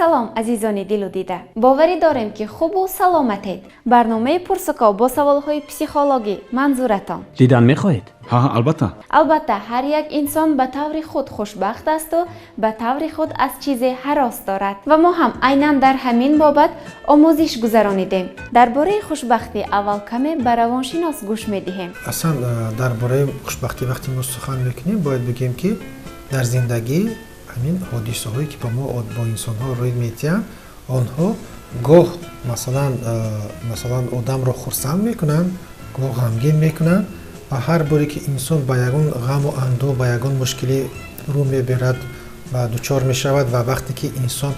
Салом, азизони дилу дида! Боварӣ дорем, ки хубу саломатед. Барномаи «Пурсуков» бо саволҳои психологӣ манзуратон. Дидан мехоҳед? Ҳа, албатта. Албатта, ҳар як инсон ба таври худ хушбахт асту ба таври худ аз чизе ҳарос дорад ва мо ҳам айнан дар ҳамин бобат омӯзиш гузаронидем. Дар бораи хушбахтӣ аввал каме ба равоншинос гӯш медиҳем. Аслан, дар бораи хушбахтӣ вақте мо сухан мекунем, бояд бигӯем, ки дар зиндагӣ ҳамин ҳодисаҳое, ки ба мо, бо инсонҳо рӯй медиҳанд, онҳо гоҳ масалан одамро хурсанд мекунанд, гоҳ ғамгин мекунанд. Ва ҳар боре ки инсон ба ягон ғаму андӯҳ, ба ягон мушкилӣ рӯ мебирад ва дучор мешавад, ва вақте ки инсон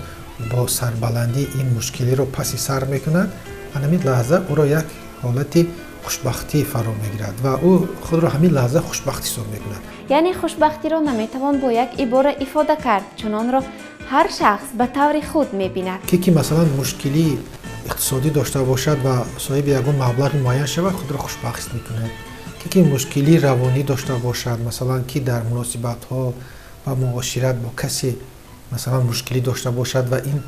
бо сарбаландӣ ин мушкилиро паси сар мекунад, ҳамин лаҳза ӯро як ҳолати хушбахтӣ фаро мегирад ва ӯ худро ҳамин лаҳза хушбахт ҳисоб мекунад. Яъне хушбахтиро наметавон бо як ибора ифода кард, чун онро ҳар шахс ба таври худ мебинад. Ки масалан мушкилии иқтисодӣ дошта бошад ва соҳиби ягон маблағи муайян шавад, худро хушбахт ҳис мекунад. Ки мушкилии равонӣ дошта бошад, масалан, ки дар муносибатҳо ва муошират бо касе, масалан, мушкилӣ дошта бошад ва ин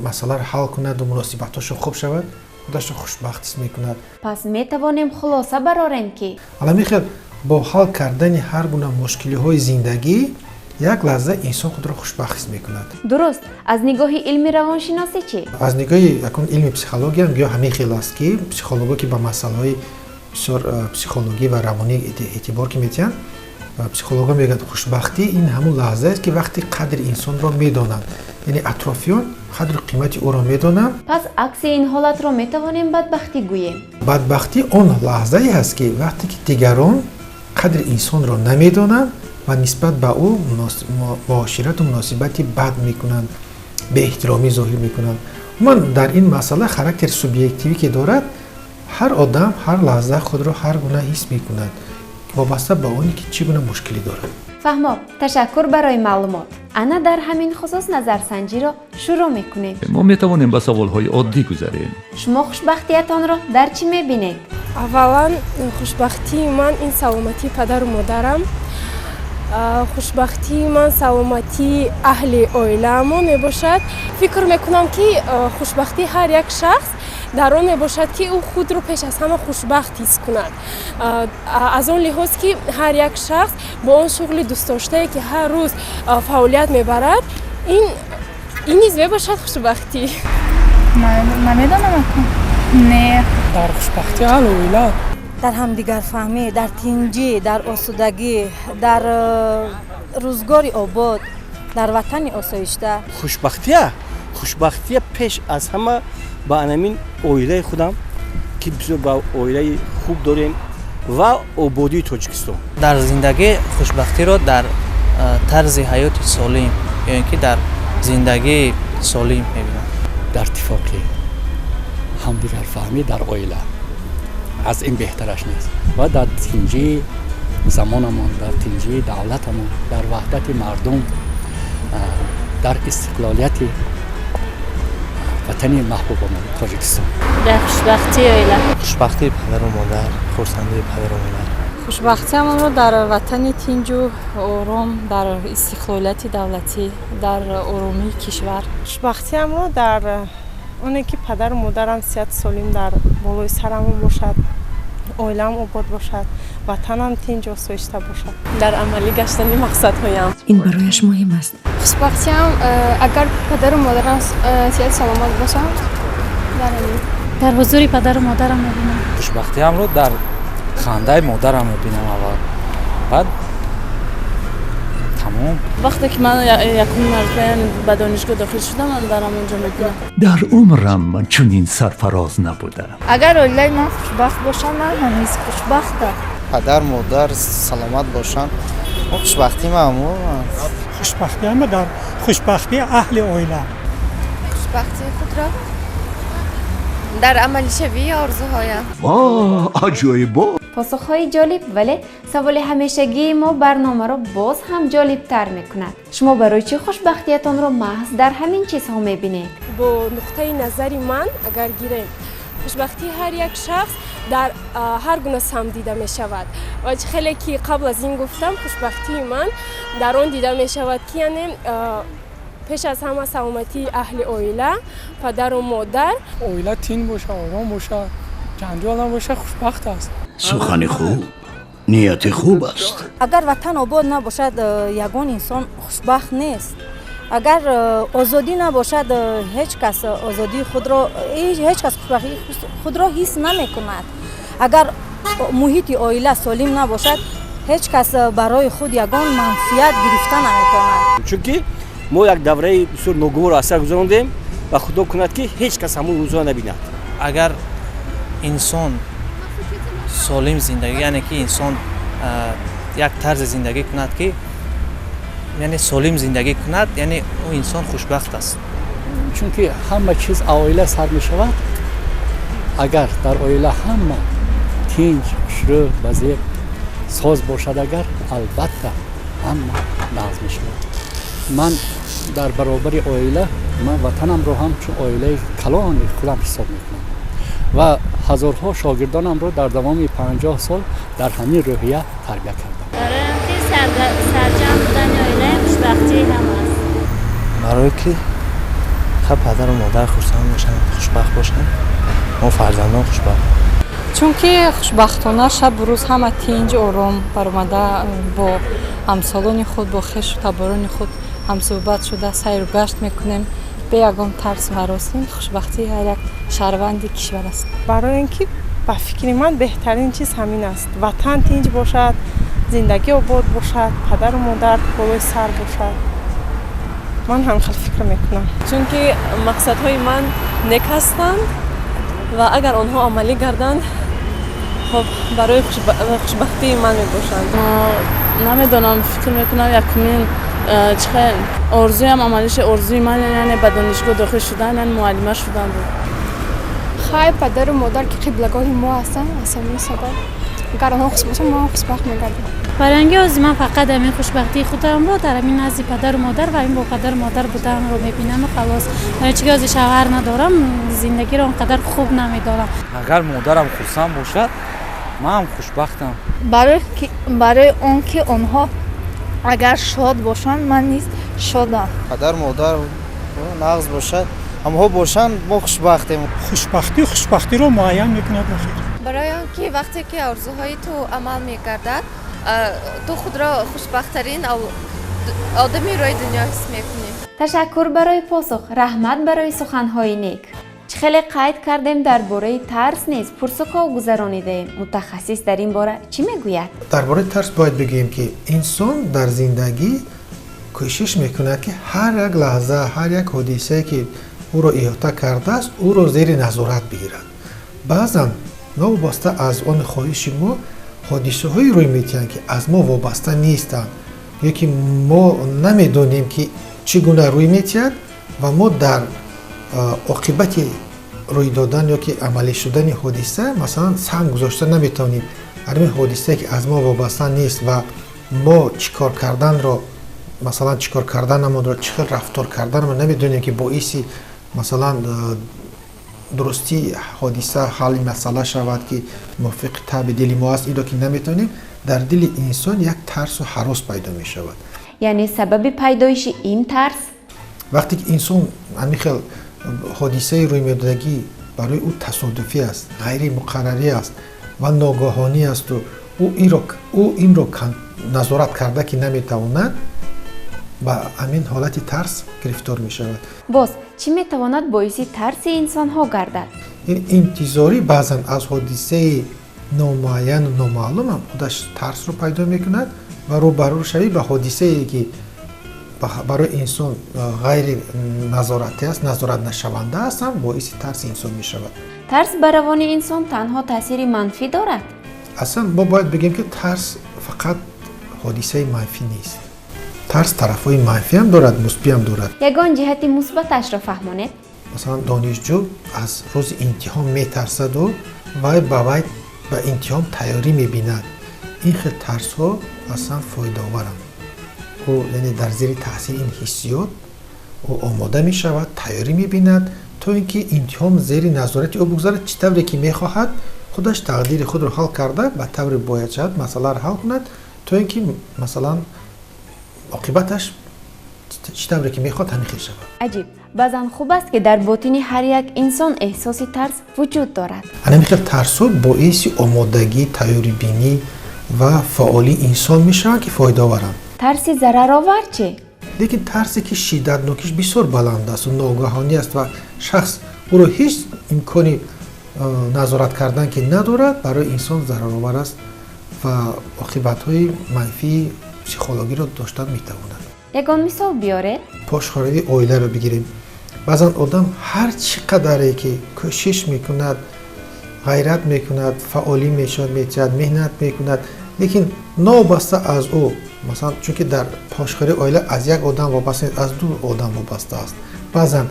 масъаларо ҳал кунаду муносибатҳошон хуб шавад, худашро хушбахт ҳис мекунад. Пас метавонем хулоса барорем, ки Ҳамин хел бо ҳал кардани ҳар гуна мушкилиҳои зиндагӣ як лаҳза инсон худро хушбахт ҳис мекунад. Дуруст. Аз нигоҳи илми равоншиносӣ чӣ? Аз нигоҳи акун илми психологиям гӯё ҳамин хел аст, ки психологҳо, ки ба масъалаҳои бисёр психологӣ ва равонӣ эътибор ки медиҳанд, психологҳо мегӯянд, хушбахтӣ ин ҳамун лаҳзаест, ки вақте қадри инсонро медонанд, яъне атрофиён қадру қимати ӯро медонанд. Пас акси ин ҳолатро метавонем бадбахтӣ гӯем? Бадбахтӣ он лаҳзае ҳаст, ки вақте ки дигарон қадри инсонро намедонанд ва нисбат ба ӯ муоширату муносибати бад мекунанд, беэҳтиромӣ зоҳир мекунанд. Умуман, дар ин масъала характери субъективӣ ки дорад, ҳар одам ҳар лаҳза худро ҳар гуна ҳис мекунад, вобаста ба оне ки чӣ гуна мушкилӣ дорад. Фаҳмо, ташаккур барои маълумот. Ана дар ҳамин хусус назарсанҷиро шурӯъ мекунем. Мо метавонем ба саволҳои оддӣ гузарем. Шумо хушбахтиятонро дар чӣ мебинед? Аввалан, хушбахтии ман ин саломатии падару модарам. Хушбахтии ман саломатии аҳли оилаамон мебошад. Фикр мекунам, ки хушбахтии ҳар як шахс дар он мебошад, ки ӯ худро пеш аз ҳама хушбахт ҳис кунад, аз он лиҳоз, ки ҳар як шахс бо он шуғли дӯстдоштае, ки ҳар рӯз фаъолият мебарад, ин низ мебошад хушбахтӣ. Намедонам, не. Дар хушбахтии аҳли оила. Дар ҳамдигарфаҳмӣ, дар тинҷӣ, дар осудагӣ, дар рӯзгори обод, дар ватани осоишта. Хушбахтия пеш аз ҳама ба анамин оилаи худам, ки бисёр ба оилаи хуб дорем, ва ободии Тоҷикистон. Дар зиндагӣ хушбахтиро дар тарзи ҳаёти солим ё ин ки дар зиндагии солим мебинам. Дар иттифоқӣ, ҳамдигарфаҳмӣ дар оила, аз ин беҳтараш нест, ва дар тинҷии замонамон, дар тинҷии давлатамон, дар ваҳдати мардум, дар истиқлолияти ватани маҳбубамон Тоҷикистон. Дар хушбахтии оила. Хушбахтии падару модар, хурсандии падару модар. Хушбахтиамонро дар ватани тинҷу ором, дар истиқлолияти давлатӣ, дар оромии кишвар. Хушбахтиамро дар оне, ки падару модарам сиҳату солим дар болои сарамон бошад, оилаам обод бошад, ватанам тинҷ, осоишта бошад. Дар амалӣ гаштани мақсадҳоям. Ин барояш муҳим аст. Хушбахтиам, агар падару модарам сиҳату саломат бошанд, дар ҳамин. Дар ҳузури падару модарам мебинам. Хушбахтиамро дар хандаи модарам мебинам аввал, баъд тамом. Вақте ки ман якум маротиба ба донишгоҳ дохил шудам, ман дар ҳамон ҷо мебинам. Дар умрам ман чунин сарфароз набудам. Агар оилаи ман хушбахт бошад, ман ҳам низ хушбахтам. Падар, модар саломат бошанд, хушбахтӣ маъмул. Хушбахтиама дар хушбахтии аҳли оила. Хушбахтии худро дар амалишавии орзуҳоям. Во, аҷоибо! Посухҳои ҷолиб, вале саволи ҳамешагии мо барномаро боз ҳам ҷолибтар мекунад. Шумо барои чӣ хушбахтиятонро маҳз дар ҳамин чизҳо мебинед? Бо нуқтаи назари ман агар гирем, хушбахтии ҳар як шахс дар ҳар гуна самт дида мешавад. Ва чӣ хеле ки қабл аз ин гуфтам, хушбахтии ман дар он дида мешавад, ки яъне Пеш аз ҳама саломатии аҳли оила, падару модар. Оила тин боша, ором боша, ҷанҷол набоша, хушбахт аст. Сухани хуб нияти хуб аст. Агар ватан обод набошад, ягон инсон хушбахт нест. Агар озодӣ набошад, ҳеҷ кас озодии худро, ҳеҷ кас хушбахтии худро ҳис намекунад. Агар муҳити оила солим набошад, ҳеҷ кас барои худ ягон манфиат гирифта наметавонад. Чунки мо як давраи бисёр ногуворро аз сар гузарондем ва худо кунад, ки ҳеҷ кас ҳамон рӯзҳоро набинад. Агар инсон солим зиндагӣ, яъне ки инсон як тарзи зиндагӣ кунад, ки яъне солим зиндагӣ кунад, яъне ӯ инсон хушбахт аст. Чунки ҳама чиз оила сар мешавад. Агар дар оила ҳама тинҷ, хушрӯ, вазир соз бошад, агар албатта ҳама нағз мешавад. Ман дар баробари оила ман ватанамро ҳам чун оилаи калони худам ҳисоб мекунам ва ҳазорҳо шогирдонамро дар давоми 50 сол дар ҳамин рӯҳия тарбия кардам. Барои он ки сарҷамъ будани оила хушбахтии ҳам аст. Барое ки хаб падару модар хурсанд бошанд, хушбахт бошанд, мо фарзандон хушбахт. Чунки хушбахтона шабу рӯз ҳама тинҷ, ором баромада, бо ҳамсолони худ, бо хешу таборони худ ҳамсӯҳбат шуда, сайру гашт мекунем бе ягон тарсу ҳарос. Ин хушбахтии ҳар як шаҳрванди кишвар аст. Барои ин ки ба фикри ман беҳтарин чиз ҳамин аст: ватан тинҷ бошад, зиндагӣ обод бошад, падару модар болои сар бошад. Ман ҳам хел фикр мекунам. Чунки мақсадҳои ман нек ҳастанд ва агар онҳо амалӣ гарданд, хоб, барои хушбахтии ман мебошанд. Намедонам, фикр мекунам, якумин чӣ хел орзуям амалиша, орзуи ман яъне ба донишгоҳ дохил шудан, яъне муаллима шудан буд. Хай, падару модар ки қиблагоҳи мо ҳастанд, аз ҳамин сабаб агар онҳо хуш бошанд, мо ҳам хушбахт мегардем. Барои ин ки ҳозир ман фақат ҳамин хушбахтии худамро дар ҳамин назди падару модар ва ин бо падару модар буданро мебинаму халос. Барои чӣ ки ҳозир шавҳар надорам, зиндагиро он қадар хуб намедорам. Агар модарам хурсанд бошад, ман хушбахтам. Барои он ки онҳо агар шод бошанд, ман низ шодам. Падар модар нағз бошад, ҳамҳо бошанд, мо хушбахтем. Хушбахтӣ хушбахтиро муайян мекунад охир. Барои он ки вақте ки орзуҳои ту амал мегардад, ту худро хушбахттарин одами рӯи дунё ҳис мекунӣ. Ташаккур барои посух, раҳмат барои суханҳои нек. Чӣ хеле қайд кардем, дар бораи тарс низ пурсуков гузаронидаем. Мутахассис дар ин бора чӣ мегӯяд? Дар бораи тарс бояд бигӯем, ки инсон дар зиндагӣ кӯшиш мекунад, ки ҳар як лаҳза, ҳар як ҳодисае, ки ӯро иҳота кардааст, ӯро зери назорат бигирад. Баъзан новобаста аз он хоҳиши мо ҳодисаҳое рӯй медиҳанд, ки аз мо вобаста нестанд ё ки мо намедонем, ки чӣ гуна рӯй медиҳад, ва мо дар оқибати рӯй додан ё ки амалӣ шудани ҳодиса, масалан, саҳм гузошта наметавонем. Ҳамин ҳодисае, ки аз мо вобаста нест ва мо чӣ кор карданро, масалан, чӣ кор карданамонро, чӣ хел рафтор карданамон намедонем, ки боиси, масалан, дурустии ҳодиса, ҳалли масъала шавад, ки мувофиқи таъби дили мо аст, инро ки наметавонем, дар дили инсон як тарсу ҳарос пайдо мешавад. Яъне сабаби пайдоиши ин тарс? Вақте ки инсон ҳамин хел ҳодисаи рӯймедодагӣ барои ӯ тасодуфӣ аст, ғайримуқаррарӣ аст ва ногаҳонӣ асту ӯ инро назорат карда ки наметавонад, ба ҳамин ҳолати тарс гирифтор мешавад. Боз чӣ метавонад боиси тарси инсонҳо гардад? Ин интизорӣ баъзан аз ҳодисаи номуайяну номаълум ҳам худаш тарсро пайдо мекунад ва рӯбарӯшавӣ ба ҳодисае, ки барои инсон ғайри назоратӣ аст, назоратнашаванда аст, ҳам боиси тарси инсон мешавад. Тарс ба равони инсон танҳо таъсири манфӣ дорад? Аслан мо бояд бигӯем, ки тарс фақат ҳодисаи манфӣ нест. Тарс тарафҳои манфиам дорад, мусбиам дорад. Ягон ҷиҳати мусбаташро фаҳмонед. Масалан, донишҷӯ аз рӯзи имтиҳон метарсаду вай ба вай ба имтиҳон тайёрӣ мебинад. Ин хел тарсҳо аслан фоидаоваранд. Ӯ, яъне, дар зери таъсири ин ҳиссиёт ӯ омода мешавад, тайёрӣ мебинад, то ин ки имтиҳон зери назорати ӯ бигузарад, чӣ тавре ки мехоҳад, худаш тақдири худро ҳал карда, ба тавре бояд шавад масъаларо ҳал кунад, то ин ки, масалан, оқибаташ Чӣ тавре ки мехоҳад, ҳамин хел шавад. Аҷиб, баъзан хуб аст, ки дар ботини ҳар як инсон эҳсоси тарс вуҷуд дорад. Ҳамин хел тарсҳо боиси омодагӣ, тайёрибинӣ ва фаъолии инсон мешаванд, ки фоидаоваранд. Тарси зараровар чӣ? Лекин тарсе ки шиддатнокиш бисёр баланд асту ногаҳонӣ аст ва шахс ӯро ҳеҷ имкони назорат кардан ки надорад, барои инсон зараровар аст ва оқибатҳои манфии психологиро доштан метавонад. Ягон мисол биёред. Пошхӯравии оиларо бигирем. Баъзан одам ҳар чӣ қадаре ки кӯшиш мекунад, ғайрат мекунад, фаъолӣ мешавад, метиҳад, меҳнат мекунад, лекин новобаста аз ӯ, масалан, чунки дар пошхӯрии оила аз як одам вобаста нест, аз ду одам вобаста аст. Баъзан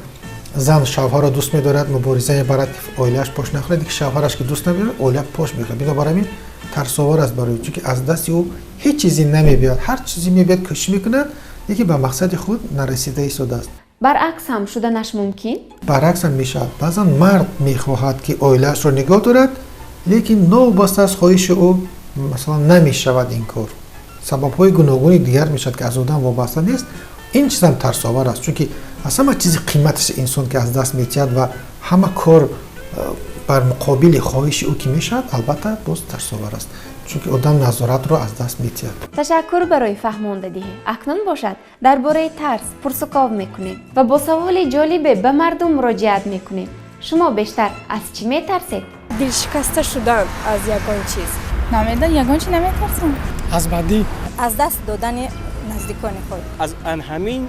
зан шавҳарро дӯст медорад, мубориза мебарад, ки оилааш пош нахӯрад, лекин шавҳараш ки дӯст намедорад, оила пош мехӯрад. Бинобар ҳамин тарсовар аст барои, чунки аз дасти ӯ ҳеҷ чизе намебиёяд. Ҳар чизе мебиёяд, кӯшиш мекунад, лекин ба мақсади худ нарасида истодааст. Баръакс ҳам шуданаш мумкин? Баръакс ҳам мешавад. Баъзан мард мехоҳад, ки оилаашро нигоҳ дорад, лекин новобаста аз хоҳиши ӯ, масалан, намешавад ин кор. Сабабҳои гуногуни дигар мешавад, ки аз одам вобаста нест. Ин чизам тарсовар аст, чунки аз ҳама чизи қиматаш инсон ки аз даст метиҳад ва ҳама кор бар муқобили хоҳиши ӯ ки мешавад, албатта, боз тарсовар аст, чунки одам назоратро аз даст метиҳад. Ташаккур барои фаҳмондадиҳӣ. Акнун бошад, дар бораи тарс пурсуков мекунем ва бо саволи ҷолибе ба мардум муроҷиат мекунем. Шумо бештар аз чӣ метарсед? Дилшикаста шудан аз ягон чиз. Намедон, ягон чи наметарсам. Аз бадӣ. Аз даст додани наздикони худ. Аз ҳамин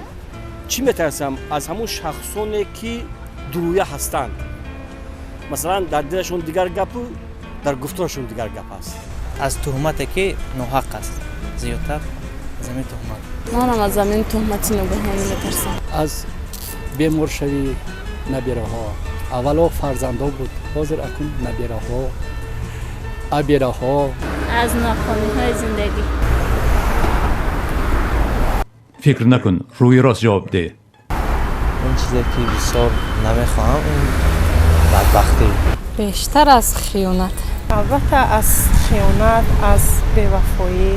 чӣ метарсам? Аз ҳамун шахсоне ки дурӯя ҳастанд. Масалан, дар дилашон дигар гапу дар гуфторашон дигар гап аст. Аз туҳмате ки ноҳақ аст, зиёдтар аз ҳамин туҳмат. Манам аз ҳамин туҳмати ногаҳонӣ метарсам. Аз беморшавии набираҳо. Аввало фарзандҳо буд, ҳозир акун набираҳо, абираҳо. Аз нокомиҳои зиндагӣ. Фикр накун, рӯи рост ҷавоб деҳ. Он чизе ки бисёр намехоҳам, ин бадбахтӣ. Бештар аз хиёнат. Албатта, аз хиёнат, аз бевафоӣ.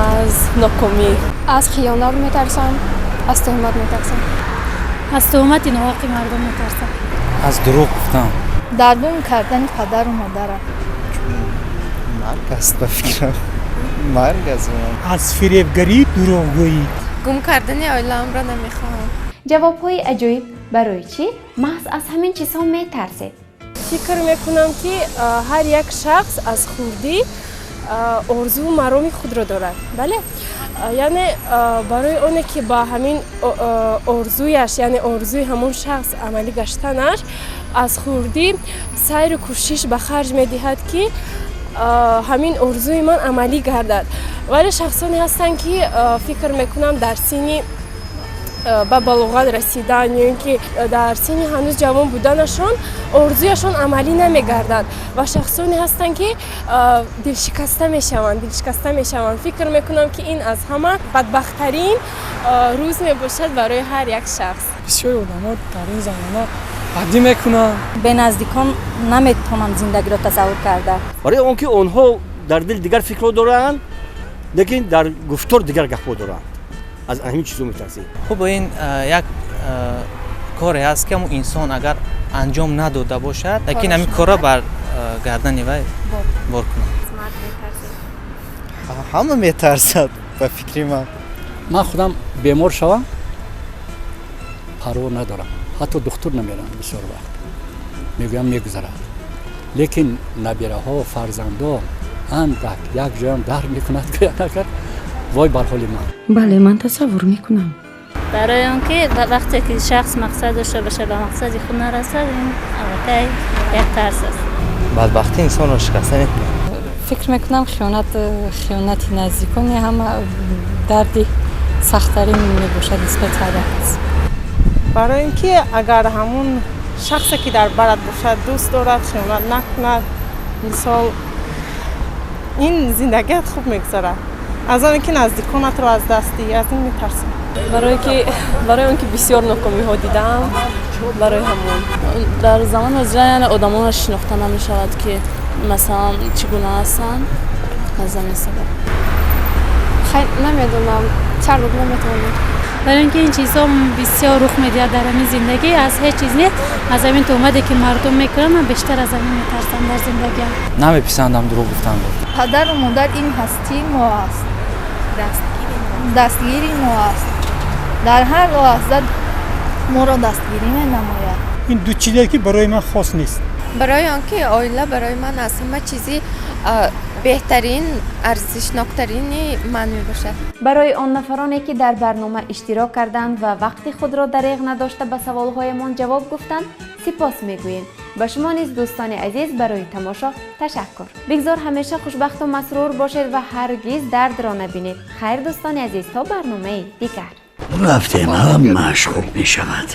Аз нокомӣ. Аз хиёнат метарсам, аз туҳмат метарсам. Аз туҳмати ноҳақи мардум метарсам. Аз дурӯғ гуфтан. Дар гум кардани падару модарам. Марг аст, ба фикрам, марг аст. Аз фиребгарӣ, дурӯғгӯӣ. Гум кардани оилаамро намехоҳам. Ҷавобҳои аҷоиб. Барои чӣ маҳз аз ҳамин чизҳо метарсед? Фикр мекунам, ки ҳар як шахс аз хурдӣ орзуву мароми худро дорад, бале, яъне барои оне ки ба ҳамин орзуяш, яъне орзуи ҳамон шахс амалӣ гаштанаш, аз хурдӣ сайру кӯшиш ба харҷ медиҳад, ки ҳамин орзуи ман амалӣ гардад. Вале шахсоне ҳастанд, ки фикр мекунам, дар синни ба балоғат расидан ё ин ки дар синни ҳанӯз ҷавон буданашон орзуяшон амалӣ намегардад ва шахсоне ҳастанд, ки дилшикаста мешаванд, дилшикаста мешаванд. Фикр мекунам, ки ин аз ҳама бадбахттарин рӯз мебошад барои ҳар як шахс. Бисёри одамо дар ин замона бадӣ мекунанд. Бе наздикон наметавонам зиндагиро тасаввур карда. Барои он ки онҳо дар дил дигар фикрҳо доранд, лекин дар гуфтор дигар гапҳо доранд. Аз ҳамин чизо метарсем. Хуб, ин як коре аст, ки ҳамун инсон агар анҷом надода бошад, лекин ҳамин корро бар гардани вай бор кунад. Ҳама метарсад, ба фикри ман. Ман худам бемор шавам, парво надорам, ҳатто духтур намерам. Бисёр вақт мегӯям, мегузарад. Лекин набираҳо, фарзандо андак як ҷоям дард мекунад, гӯя накард, вой бар ҳоли ман. Бале, ман тасаввур мекунам. Барои он ки вақте ки шахс мақсад дошта бошад, ба мақсади худ нарасад, ин аллакай як тарс аст. Бадбахтӣ инсонро шикаста мекунад. Фикр мекунам, хиёнат, хиёнати наздикони ҳама дарди сахттарин мебошад нисбати ҳар як кас. Барои ин ки агар ҳамун шахсе ки дар барат бошад, дӯст дорад, хиёнат накунад, мисол, ин зиндагият хуб мегузарад, аз оне ки наздиконатро аз даст диҳӣ. Аз ин метарсам. Барое ки, барои он ки бисёр нокомиҳо дидаам, барои ҳамон. Дар замони ҳозира, яъне, одамонро шинохта намешавад, ки масалан чӣ гуна ҳастанд, аз ҳамин сабаб. Хай, намедонам, чарб наметавонам. Барои ин ки ин чизҳо бисёр рух медиҳад дар ҳамин зиндагӣ. Аз ҳеҷ чиз не, аз ҳамин туҳмате ки мардум мекунанд, ман бештар аз ҳамин метарсам дар зиндагиам. Намеписандам дурӯғ гуфтанро. Падару модар ин ҳастии мо аст, дастгири мо аст, дар ҳар лаҳза моро дастгирӣ менамояд. Ин ду чизе ки барои ман хос нест. Барои он ки оила барои ман аз ҳама чизи беҳтарин, арзишноктарини ман мебошад. Барои он нафароне, ки дар барнома иштирок карданд ва вақти худро дареғ надошта ба саволҳоямон ҷавоб гуфтанд, сипос мегӯем. Ба шумо низ, дӯстони азиз, барои тамошо ташаккур. Бигзор ҳамеша хушбахту масрур бошед ва ҳаргиз дардро набинед. Хайр, дӯстони азиз, то барномаи дигар. Рафтем, ҳамааш хуб мешавад.